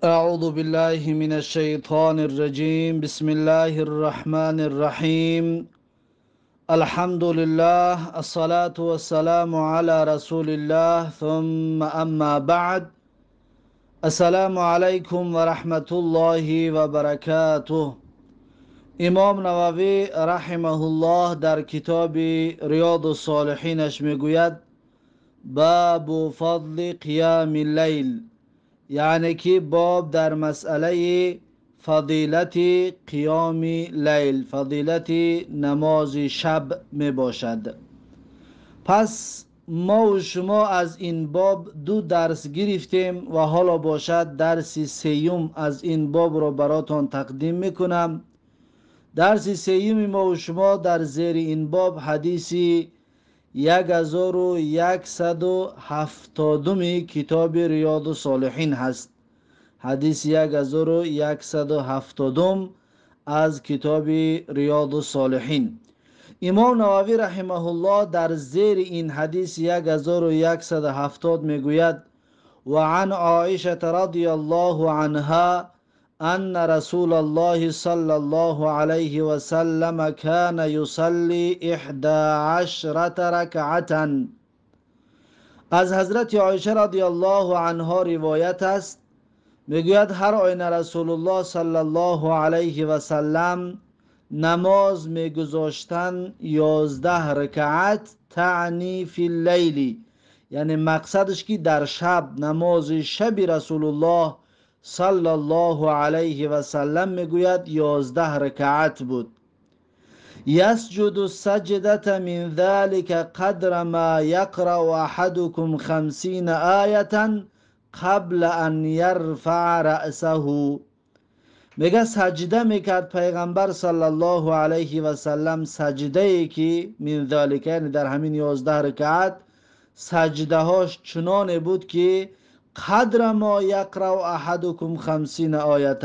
أعوذ بالله من الشيطان الرجيم. بسم الله الرحمن الرحيم. الحمد لله، الصلاة والسلام على رسول الله، ثم أما بعد. السلام عليكم ورحمة الله وبركاته. امام نووی رحمه الله در کتاب ریاض الصالحینش میگوید: باب فضل قیام اللیل، یعنی که باب در مسئله فضیلت قیام لیل، فضیلت نماز شب می باشد. پس ما و شما از این باب دو درس گرفتیم و حالا باشد درس سیوم از این باب را براتان تقدیم میکنم. درس سیوم ما و شما در زیر این باب حدیث 1170 کتاب ریاض الصالحین هست. حدیث 1170 از کتاب ریاض الصالحین. امام نووی رحمه الله در زیر این حدیث 1170 میگوید: و عن عائشه رضی الله عنها أن رسول الله صلى الله عليه وسلم كان يصلي 11 ركعة. از حضرت عایشه رضی الله عنها روایت است، میگوید هر آینه رسول الله صلی الله علیه و سلم نماز میگذاشتن 11 رکعت، تعنی فی اللیل، یعنی مقصدش که در شب، نماز شب رسول الله صلی الله علیه و سلم میگوید 11 رکعت بود. یسجد السجدة من ذلك قدر ما یقرأ احدكم 50 آیة قبل ان یرفع رأسه. میگه سجده میکرد پیغمبر صلی الله علیه و سلم، سجده ای که من ذلك، یعنی در همین 11 رکعت سجده هاش چنان بود که قدر ما یقرأ احدکم 50 آیة،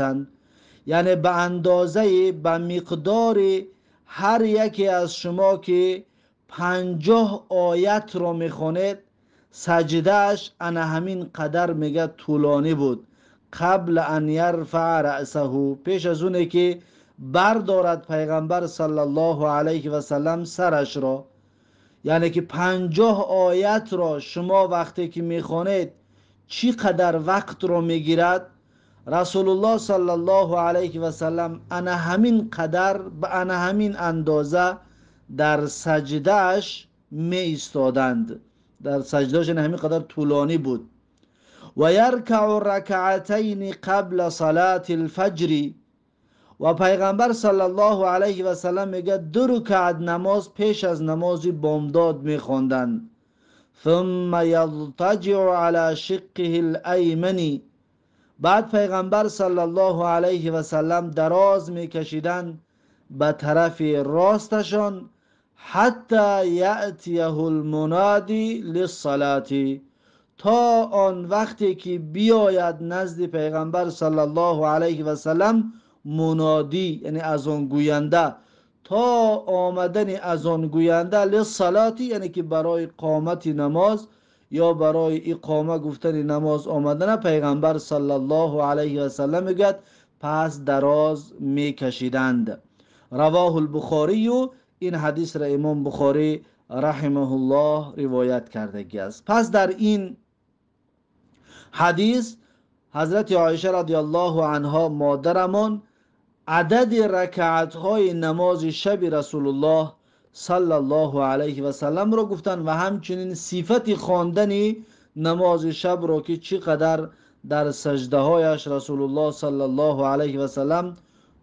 یعنی به اندازه، به مقدار هر یکی از شما که 50 آیت را میخواند سجدهش انا همین قدر میگه طولانی بود. قبل ان یرفع رأسه، پیش از اونه که بردارد پیغمبر صلی الله علیه و سلم سرش را، یعنی که 50 آیت را شما وقتی که میخوانید چی قدر وقت رو میگیرد، رسول الله صلی الله علیه و سلم انا همین قدر، به انا همین اندازه در سجدهش می ایستادند. در سجدهش همین قدر طولانی بود. و یرکع رکعتین قبل صلاة الفجر، و پیغمبر صلی الله علیه و سلم میگه 2 رکعت نماز پیش از نماز بامداد میخواندند. ثم یضطجع علی شقه الایمن، بعد پیغمبر صلی الله علیه و سلم دراز میکشیدند به طرف راستشان، حتی یأتیه المنادی للصلاة، تا آن وقتی که بیاید نزد پیغمبر صلی الله علیه و سلم منادی، یعنی اذان گوینده، تا آمدن اذان گوینده للصلاة، یعنی که برای قامت نماز یا برای اقامه گفتن نماز آمدن پیغمبر صلی الله علیه و سلم میگوید پس دراز میکشیدند. رواه البخاری، این حدیث را امام بخاری رحمه الله روایت کرده است. پس در این حدیث حضرت عایشه رضی الله عنها مادرمان عدد رکعت های نماز شب رسول الله صلی الله علیه و سلم را گفتند و همچنین صفت خواندن نماز شب را که چقدر در سجده هایش رسول الله صلی الله علیه و سلم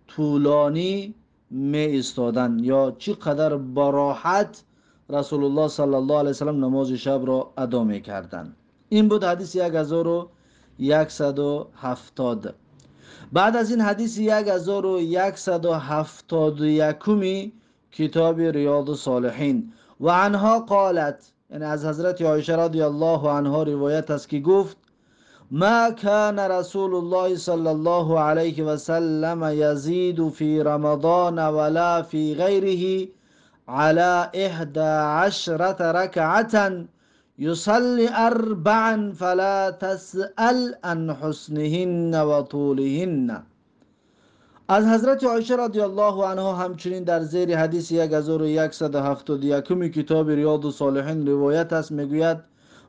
طولانی می ایستادند یا چقدر براحت رسول الله صلی الله علیه و سلم نماز شب را ادا می کردند. این بود حدیث 1170. بعد از این حدیث 1171 کتاب ریاض الصالحین. و عنها قالت، یعنی از حضرت عایشه رضی الله عنها روایت است که گفت: ما كان رسول الله صلى الله عليه وسلم يزيد في رمضان ولا في غيره على 11 ركعة يصلي أربعا فلا تسأل عن حسنهن وطولهن. از حضرت عایشه رضی الله عنها همچنین در زیر حدیث 1171 کتاب ریاض الصالحین روایت است، میگوید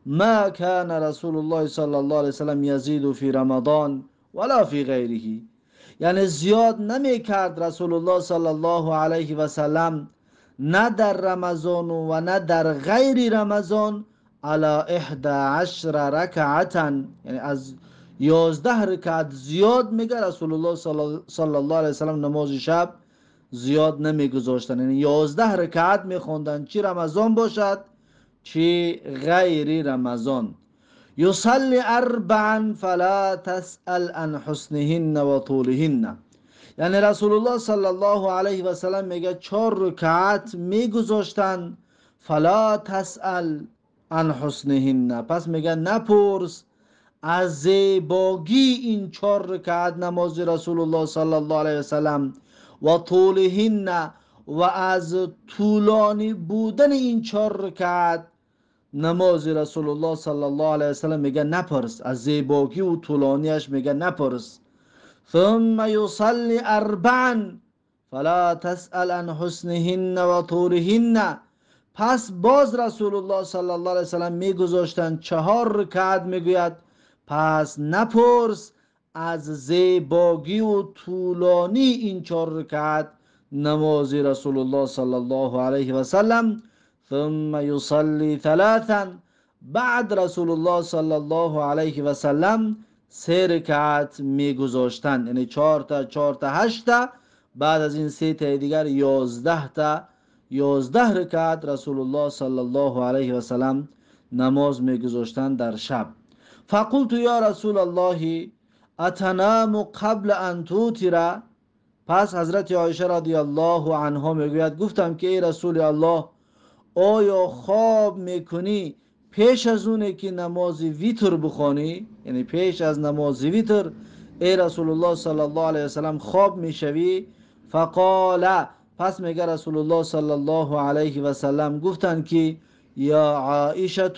ما كان رسول الله صلی الله علیه وسلم یزید فی رمضان ولا فی غیره، یعنی زیاد نمیکرد رسول الله صلی الله علیه و سلم نه در رمضان و نه در غیر رمضان علی 11 رکعتا، یعنی از 11 رکعت زیاد میگه رسول الله صلی الله علیه وسلم نماز شب زیاد نمیگذاشتن، یعنی 11 رکعت میخوندن، چی رمضان باشد چی غیر رمضان. یصلی اربعا فلا تسأل عن حسنهن و طولهن، یعنی رسول الله صلی الله علیه و سلم میگه 4 رکعت میگذاشتن، فلا تسأل عن حسنهن، پس میگه نپرس از زیباگی این 4 رکعت نماز رسول الله صلی الله علیه و سلم و طولهن، و از طولانی بودن این 4 رکعت نماز رسول الله صلی الله علیه و سلم میگه نپرس، از زیباگی و طولانیش میگه نپرس. ثم یصلی اربعا فلا تسأل عن حسنهن و طولهن، پس باز رسول الله صلی الله علیه و سلم میگذاشتن 4 رکعت، میگوید پس نپرس از زیباگی و طولانی این 4 رکعت نماز رسول الله صلی الله علیه و سلم. ثم یصلی ثلاثا، بعد رسول الله صلی الله علیه و سلم 3 رکعت میگذاشتند، یعنی 4 تا 4 تا 8 تا، بعد از این 3 تا دیگر 11 تا، 11 رکعت رسول الله صلی الله علیه و سلم نماز میگذاشتند در شب. فقلت یا رسول الله اتنام قبل ان توتر، پس حضرت عایشه رضی الله عنها میگوید گفتم که ای رسول الله آیا خواب میکنی پیش از اونه که نماز ویتر بخوانی؟ یعنی پیش از نماز ویتر ای رسول الله صلی الله علیه وسلم خواب میشوی؟ فقال، پس میگه رسول الله صلی الله علیه وسلم گفتن که یا عایشه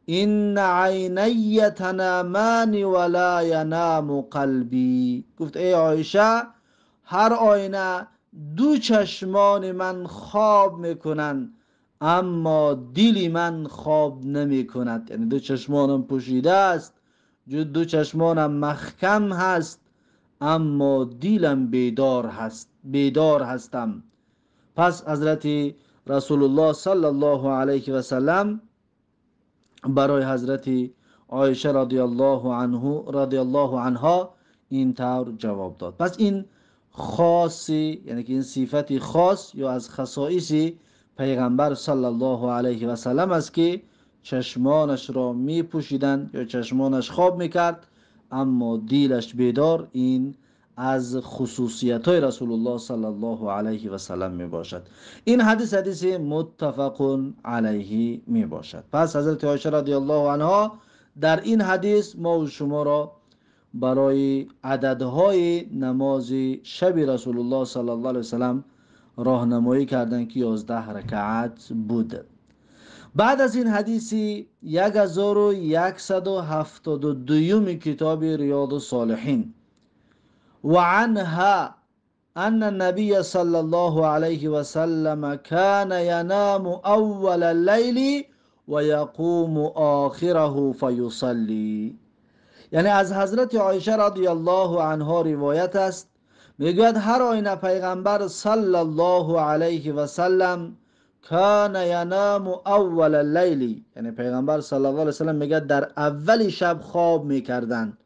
ان عینی تنامان ولا ینام قلبی، گفت ای عایشه هر آینه دو چشمان من خواب میکنن اما دل من خواب نمیکند، یعنی دو چشمانم پوشیده است، دو چشمانم محکم هست اما دلم بیدار هست، بیدار هستم. پس حضرت رسول الله صلی الله علیه و سلم برای حضرت عایشه رضی الله عنها این طور جواب داد. پس این خاصی، یعنی که این صفت خاص یا از خصائص پیغمبر صلی الله علیه و سلم است که چشمانش را می پوشیدند یا چشمانش خواب میکرد اما دلش بیدار. این از خصوصیت های رسول الله صلی الله علیه و سلم می باشد. این حدیث حدیث متفق علیه می باشد. پس حضرت عایشه رضی الله عنها در این حدیث ما و شما را برای عددهای نماز شب رسول الله صلی الله علیه و سلم راهنمایی کردند که 11 رکعت بود. بعد از این حدیث 1172 کتاب ریاض الصالحین، وعنها أن النبي صلى الله عليه وسلم كان ينام أول الليل ويقوم آخره فيصلي. یعنی از حضرت عایشه رضی الله عنها روایت است، میگوید هر آینه پیغمبر صلی الله علیه و سلم کان ینام اول اللیل، یعنی پیغمبر صلی الله علیه و سلم میگه در اول شب خواب میکردند،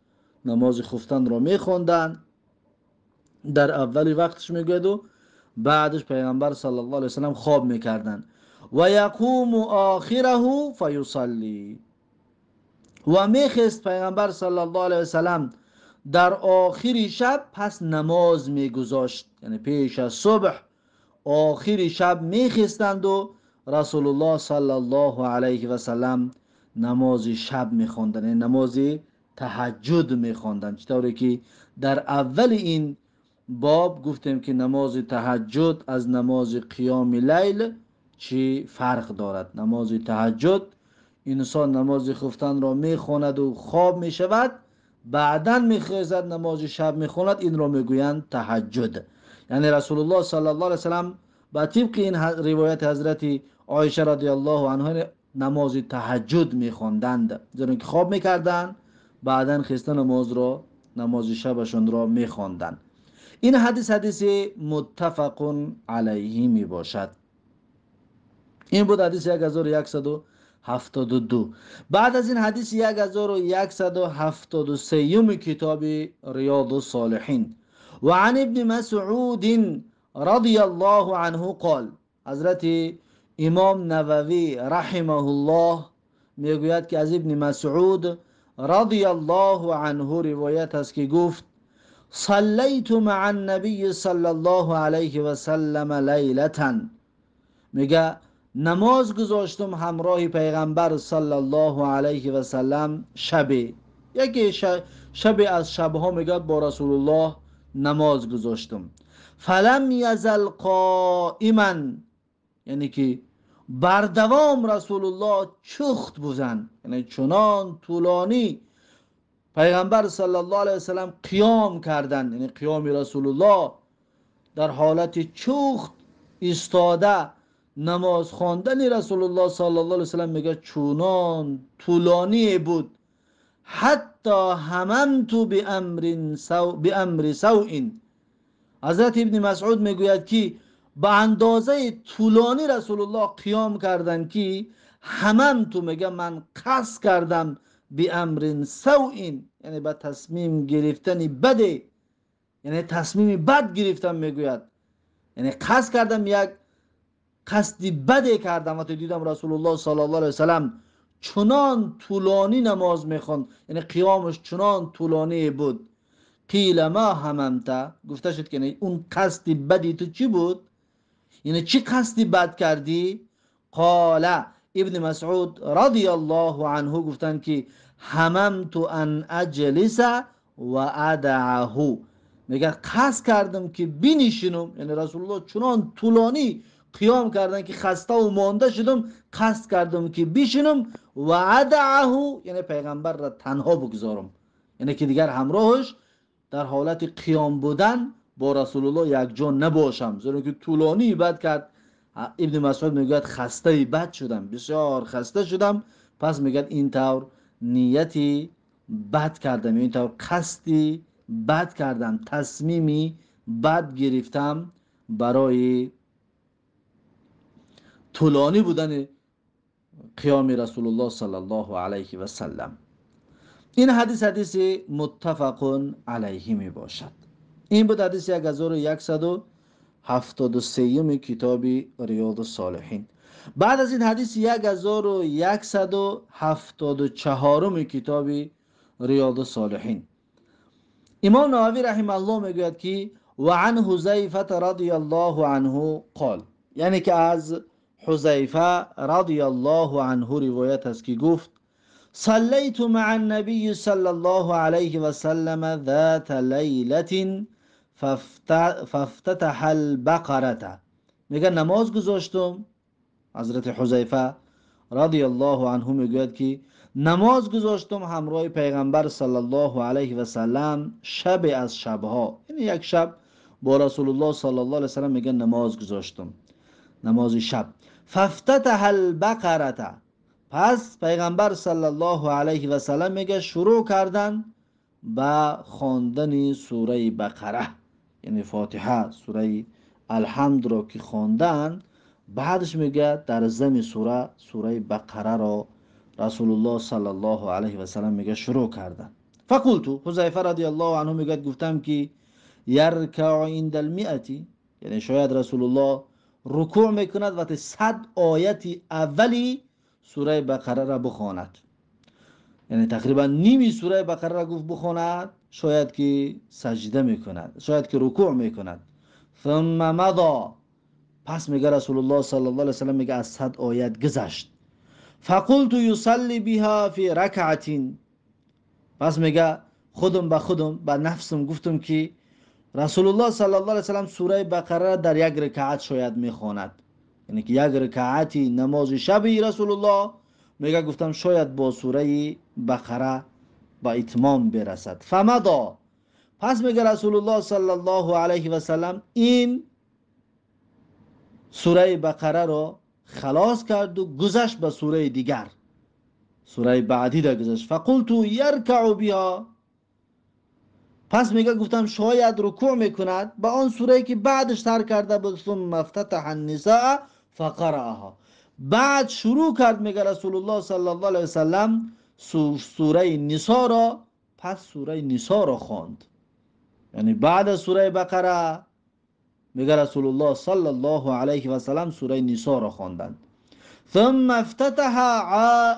نماز خفتن را میخوندند در اول وقتش میگوید و بعدش پیغمبر صلی الله علیه و سلم خواب میکردند. و یقوم آخره فیصلی، و میخست پیغمبر صلی الله علیه و سلم در آخر شب پس نماز میگذاشت، یعنی پیش از صبح آخر شب میخستند و رسول الله صلی الله علیه و سلم نماز شب میخواندند، یعنی نماز تهجد میخواندند. چطوری که در اول این باب گفتیم که نماز تهجد از نماز قیام لیل چی فرق دارد. نماز تهجد инсон намози хуфтанро мехонад ва хоб мешавад, баъдан мехезад намози шаб мехонад, инро мегӯянд таҳаҷҷуд. Яъне Расулуллоҳ саллаллоҳу алайҳи васаллам ба тибқи ин ривояти ҳазрати Оиша радиаллоҳу анҳо намози таҳаҷҷуд мехонданд, зеро ки хоб мекарданд, баъдан хеста намозро, намози шабашонро мехонданд. Ин ҳадис ҳадиси муттафақун алайҳи мебошад. Ин буд ҳадиси 1172. Баъд аз ин ҳадиси 1173 китоби Риёду Солиҳин. Ва ан ибни Масъуд радиаллоҳу анҳу қол, ҳазрати имом Нававӣ раҳимаҳуллоҳ мегӯяд ки аз ибни Масъуд радиаллоҳу анҳу ривоят аст ки гуфт: صلیت مع النبی صلی الله علیه و سلم لیلة. میگه نماز گذاشتم همراه پیغمبر صلی الله علیه و سلم شبی، یکی شب از شبها میگه با رسول الله نماز گذاشتم. فلم یزل قائما، یعنی که بردوام رسول الله چخت بودن، یعنی چنان طولانی پیغمبر صلی الله علیه و سلم قیام کردن، یعنی قیام رسول الله در حالت چخت ایستاده نماز خواندن رسول الله صلی الله علیه و سلم میگه چونان طولانی بود. حتی هممت بامر سوء. حضرت ابن مسعود میگوید که به اندازه طولانی رسول الله قیام کردن که هممت، میگه من قصد کردم، بامر سوء، یعنی به تصمیم گرفتن بده، یعنی تصمیم بد گرفتم میگوید، یعنی قصد کردم، یک قصد بده کردم. وقتی دیدم رسول الله صلی الله علیه و سلم چنان طولانی نماز میخوند، یعنی قیامش چنان طولانی بود. قیل ما هممت، گفته شد که اون قصد بدی تو چی بود، یعنی چی قصد بد کردی؟ قال، ابن مسعود رضی الله عنه گفتن که هممت ان اجلس و ادعه، میگه قصد کردم که بنشینم، یعنی رسول الله چنان طولانی قیام کردن که خسته و مانده شدم، قصد کردم که بشینم و ادعه، یعنی پیغمبر را تنها بگذارم، یعنی که دیگر همراهش در حالت قیام بودن با رسول الله یک جا نباشم، زیرا که طولانی بد کرد. ابن مسعود میگوید خسته بد شدم، بسیار خسته شدم، پس میگه اینطور نیتی بد کردم، اینطور قصدی بد کردم، تصمیمی بد گرفتم برای طولانی بودن قیام رسول الله صلی الله علیه و سلم. این حدیث حدیث متفق علیه می باشد. این بود حدیث 1173 کتاب ریاض الصالحین. بعد از این حدیث 1174 کتاب ریاض الصالحین. امام نووی رحمه الله میگوید که و عن حذیفه رضی الله عنه قال، یعنی که از حذیفه رضی الله عنه روایت است که گفت: صلیت مع النبی صلی الله علیه و سلم ذات لیلة فافتتح البقرة. میگه نماز گذاشتم، حضرت حذیفه رضی الله عنه میگوید که نماز گذاشتم همراه پیغمبر صلی الله علیه و سلم شب از شبها، یعنی یک شب با رسول الله صلی الله علیه و سلم میگه نماز گذاشتم، نماز شب. فافتتح البقرة، پس پیغمبر صلی الله علیه و سلم میگه شروع کردن به خواندن سوره بقره، یعنی فاتحه، سوره الحمد را که خواندن، بعدش میگه در زم سوره، سوره بقره را رسول الله صلی الله علیه و سلم میگه شروع کردن. فقلت، حذیفه رضی الله عنه میگه گفتم که یرکع عند المئة، یعنی شاید رسول الله رکوع میکند وقتی 100 آیت اولی سوره بقره را بخواند، یعنی تقریبا نیمی سوره بقره را گفت بخواند، شاید که سجده میکند، شاید که رکوع میکند. ثم مضى، پس میگه رسول الله صلی الله علیه و سلم میگه از 100 آیت گذشت. فقلت یصلی بها فی رکعة، پس میگه خودم به خودم به نفسم گفتم که رسول الله صلی الله علیه و سلم سوره بقره را در یک رکعت شاید میخواند، یعنی که یک رکعتی نماز شب رسول الله میگه گفتم شاید با سوره بقره به اتمام برسد. فمضا، پس میگه رسول الله صلی الله علیه و سلم این سوره بقره را خلاص کرد و گذشت به سوره دیگر، سوره بعدی را گذشت. فقلت یرکع بها، پس میگه گفتم شاید رکوع میکند به آن سوره که بعدش تر کرده بود. ثم افتتح النساء فقرأها، بعد شروع کرد میگه رسول الله صلی الله علیه وسلم سوره نساء را، پس سوره نساء را خواند. یعنی بعد از سوره بقره میگه رسول الله صلی الله علیه و سلم سوره نساء را خواندند. ثم افتتح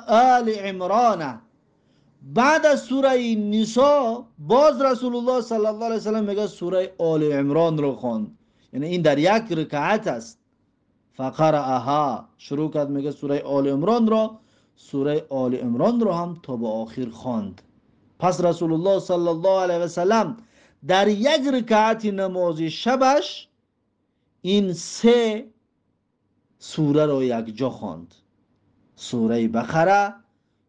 آل عمران، بعد از سوره نساء باز رسول الله صلی الله علیه و سلم میگه سوره آل عمران را خواند. یعنی این در یک رکعت است. فقرأها، شروع کرد میگه سوره آل عمران را، سوره آل عمران را هم تا به آخر خواند. پس رسول الله صلی الله علیه و سلم در یک رکعت نماز شبش این سه سوره را یک جا خواند: سوره بقره،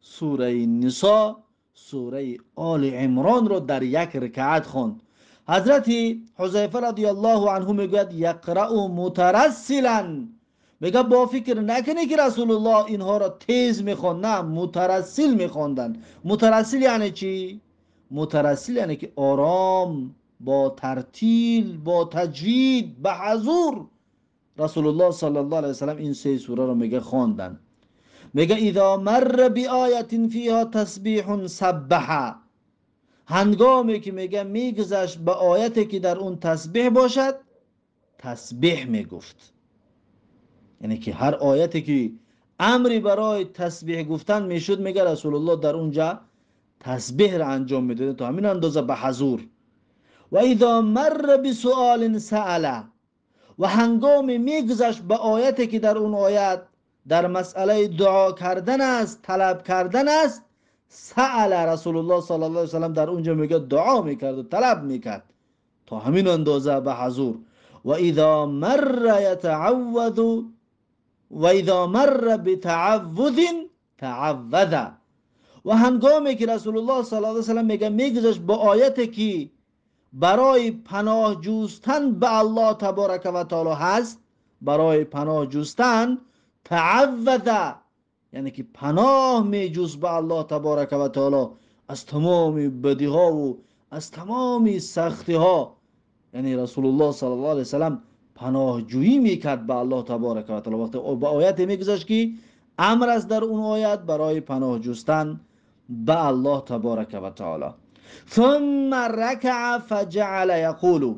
سوره نساء، سوره آل عمران را در یک رکعت خواند. حضرت حذیفه رضی الله عنه میگوید یقرأ مترسلا، میگه با فکر نکنی که رسول الله اینها را تیز میخواند، نه، مترسل میخواندن. مترسل یعنی چی؟ مترسل یعنی که آرام، با ترتیل، با تجوید، به حضور رسول الله صلی الله علیه وسلم این سه سوره را میگه خواندن. میگه اذا مر بآیة فیها تسبیح سبح، هنگامی که میگه میگذشت به آیتی که در اون تسبیح باشد تسبیح میگفت. یعنی که هر آیتی که امری برای تسبیح گفتن میشد میگه رسول الله در اونجا تسبیح را انجام میداد تا همین اندازه به حضور. و اذا مر بسؤال سأل، و هنگامی میگذشت به آیتی که در اون آیت در مسئله دعا کردن است، طلب کردن است، سأل رسول الله صلی الله علیه وسلم در اونجا میگه دعا میکرد و طلب میکرد تا همین اندازه به حضور. و اذا مر یتعوذ و اذا مر بتعوذ تعوذ، و هنگامی که رسول الله صلی الله علیه وسلم میگه میگذشت با آیتی که برای پناه جستن به الله تبارک و تعالی هست، برای پناه جستن، تعوذ یعنی که پناه میجوز به الله تبارک و تعالی از تمام بدی ها و از تمام سختی ها. یعنی رسول الله صلی الله علیه وسلم پناه جویی میکرد به الله تبارک و تعالی. وقتی به آیت میگذاشت که امر است در اون آیت برای پناه جستن به الله تبارک و تعالی. ثم رکع فجعل یقول،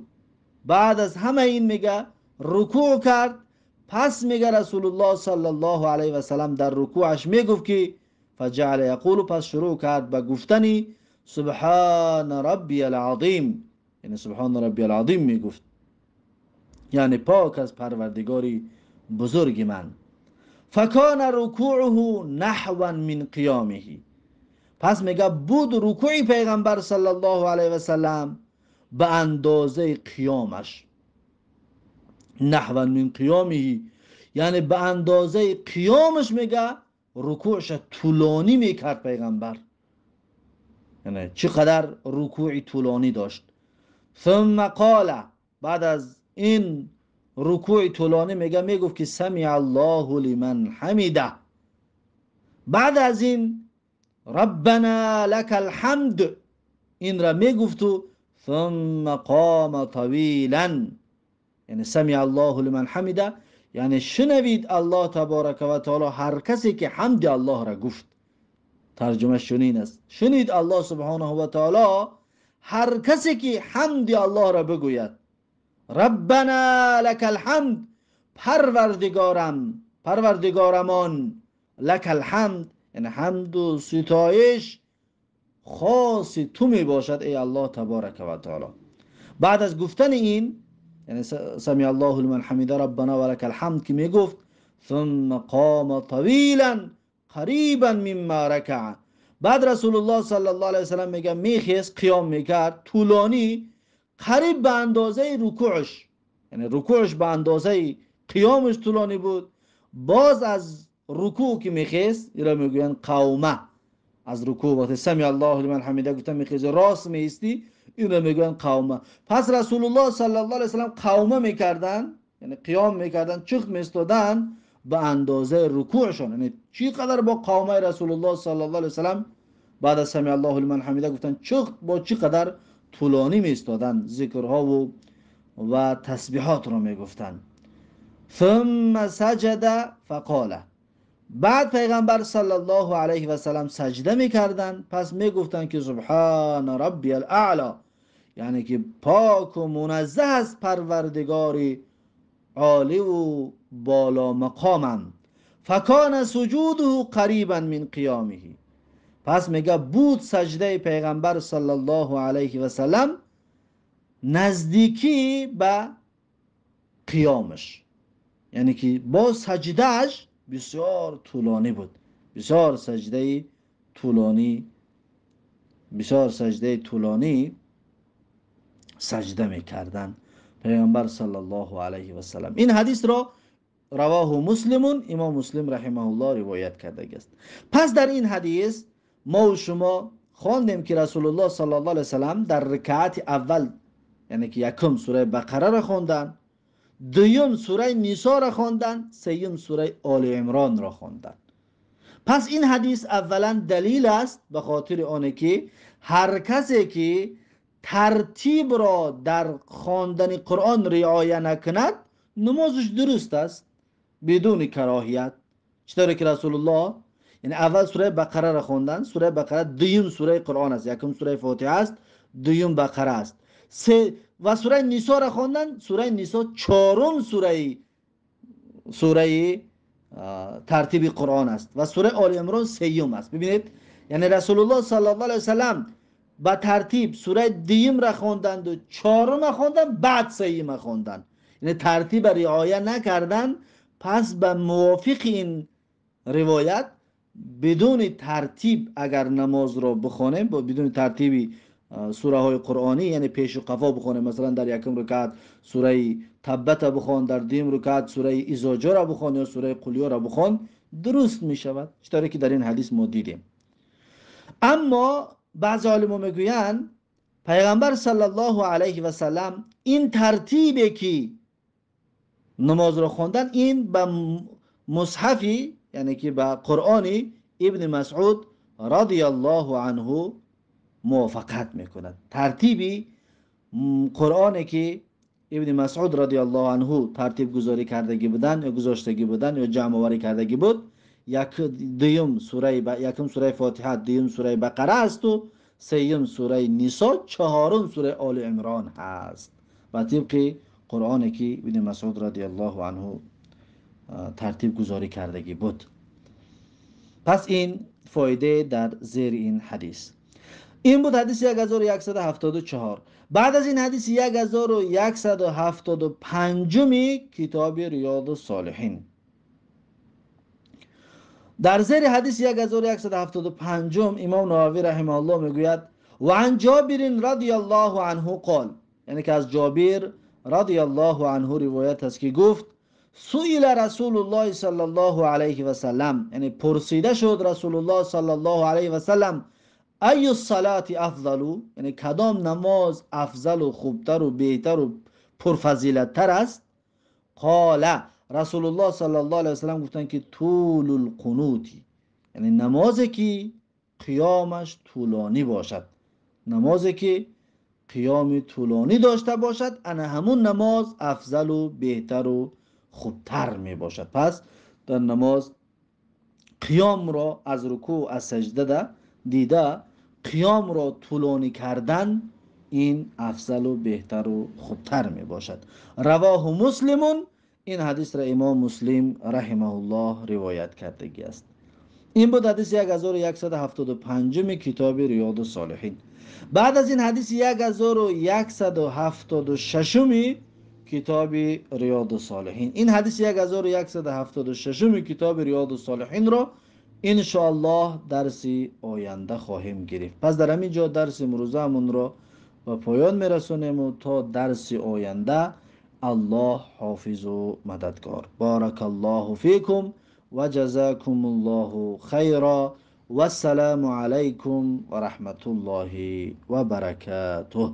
بعد از همه این میگه رکوع کرد. پس میگه رسول الله صلی الله علیه و سلم در رکوعش میگفت که فجعل یقول، پس شروع کرد به گفتنی سبحان ربی العظیم، یعنی سبحان ربی العظیم میگفت، یعنی پاک از پروردگاری بزرگ من. فکان رکوعه نحوا من قیامه، پس میگه بود رکوع پیغمبر صلی الله علیه و سلم به اندازه قیامش، نحوا من قیامه یعنی به اندازه قیامش میگه رکوعش طولانی میکرد پیغمبر، یعنی چقدر رکوع طولانی داشت. ثم قال، بعد از این رکوع طولانی میگه میگفت که سمع الله لمن حمیده. بعد از این ربنا لك الحمد این را میگفت و ثم قام طویلا، یعنی سمع الله لمن حمیده یعنی شنوید الله تبارک و تعالی هر کسی که حمد الله را گفت. ترجمه چنین است: شنید الله سبحانه و تعالی هر کسی که حمد الله را بگوید. ربنا لك الحمد، پروردگارم، پروردگارمان، لك الحمد یعنی حمد و ستایش خاص تو می باشد ای الله تبارک و تعالی. بعد از گفتن این یعنی سمع الله لمن حمیده ربنا ولک الحمد که می گفت، ثم قام طویلا قریبا مما رکع، بعد رسول الله صلی الله علیه وسلم میگه میخیست قیام میکرد طولانی قریب به اندازه رکوعش، یعنی رکوعش به اندازه قیامش طولانی بود. باز از рукӯъ ки мехест, инро мегӯянд қавма. Аз рукӯъ вақте сами Аллоҳу лиман ҳамида гуфта мехези, рост меистӣ, инро мегӯянд қавма. Пас Расулуллоҳ саллаллоҳу алайҳи васаллам қавма мекарданд, яъне қиём мекарданд, чух меистоданд ба андозаи рукӯъшон. Яъне чӣ қадар бо қавмаи Расулуллоҳ саллаллоҳу алайҳи васаллам баъд аз сами Аллоҳу лиман ҳамида гуфтанд, чух бо чӣ қадар тӯлонӣ меистоданд, зикрҳо ва тасбиҳотро мегуфтанд. ثم سجد فقال. بعد پیغمبر صلی الله علیه و سلم سجده میکردند، پس میگفتند که سبحان ربی الاعلی، یعنی که پاک و منزه از پروردگاری عالی و بالا مقامم. فکان سجوده قریبا من قیامه. پس میگه بود سجده پیغمبر صلی الله علیه و سلم نزدیکی به قیامش، یعنی که با سجدهش بسیار طولانی بود، بسیار سجده طولانی، بسیار سجده طولانی سجده میکردن پیغمبر صلی الله علیه و سلم. این حدیث را رواه مسلمون، امام مسلم رحمه الله روایت کرده است. پس در این حدیث ما و شما خواندیم که رسول الله صلی الله علیه و سلم در رکعت اول، یعنی که یکم سوره بقره را خواندن، دوم سوره نساء را خواندن، سوم سوره آل عمران را خواندن. پس این حدیث اولا دلیل است به خاطر آنه که هر کسی که ترتیب را در خواندن قرآن رعایت نکند نمازش درست است بدون کراهیت. چطور که رسول الله یعنی اول سوره بقره را خواندن، سوره بقره دوم سوره قرآن است، یکم سوره فاتحه است، دوم بقره است. سه و سوره نساء را خواندن، سوره نساء چهارم سوره ترتیب قرآن است و سوره آل عمران سوم است. ببینید یعنی رسول الله صلی الله علیه و سلم با ترتیب سوره دوم را خواندند و چهارم را خواندند، بعد سوم را خواندند، یعنی ترتیب رعایت نکردند. پس به موافق این روایت بدون ترتیب اگر نماز را بخوانیم، با بدون ترتیبی سوره های قرآنی، یعنی پیش و قفا بخوانیم، مثلا در یکم رکعت سوره تبت بخوان، در دوم رکعت سوره اذا جاء را بخوان یا سوره قلیو را بخوان، درست می شود، چطوری که در این حدیث ما دیدیم. اما بعض عالما میگویند پیغمبر صلی الله علیه و سلم این ترتیبی که نماز را خواندن، این به مصحفی، یعنی که به قرآنی ابن مسعود رضی الله عنه موافقت میکند. ترتیبی قرآنی که ابن مسعود رضی الله عنه ترتیب گذاری کردگی بودن یا گذاشتگی بودن یا جمع آوری کردگی بود، یک دوم سوره یکم سوره فاتحه، دوم سوره بقره است و سوم سوره نساء، چهارم سوره آل عمران هست و طبق قرآنی که ابن مسعود رضی الله عنه ترتیب گذاری کردگی بود. پس این فایده در زیر این حدیث. این بود حدیث 1174. بعد از این حدیث 1175 کتاب ریاض الصالحین. در زیر حدیث 1175 امام نووی رحمه الله میگوید و عن جابر رضی الله عنه قال، یعنی که از جابر رضی الله عنه روایت است که گفت سئل رسول الله صلی الله علیه و سلم، یعنی پرسیده شد رسول الله صلی الله علیه و سلم ای الصلاة افضل، یعنی کدام نماز افضل و خوبتر و بهتر و پرفضیلت‌تر است؟ قال رسول الله صلی الله علیه و سلم گفتند که طول القنوت، یعنی نمازی که قیامش طولانی باشد، نمازی که قیام طولانی داشته باشد، انا همون نماز افضل و بهتر و خوبتر می باشد. پس در نماز قیام را از رکوع از سجده دیده قیام را طولانی کردن این افضل و بهتر و خوبتر می باشد. رواه مسلمون، این حدیث را امام مسلم رحمه الله روایت کردگی است. این بود حدیث 1175 کتاب ریاض الصالحین. بعد از این حدیث 1176 کتاب ریاض الصالحین. این حدیث 1176 کتاب ریاض الصالحین را انشاءالله درس آینده خواهیم گرفت. پس در همین جا درس امروزمون را به پایان میرسونیم و تا درس آینده الله حافظ و مددگار. بارک الله فیکم Ва ҷазакумуллоҳу хайра. Вассаламу алайкум ва раҳматуллоҳи ва баракатуҳ.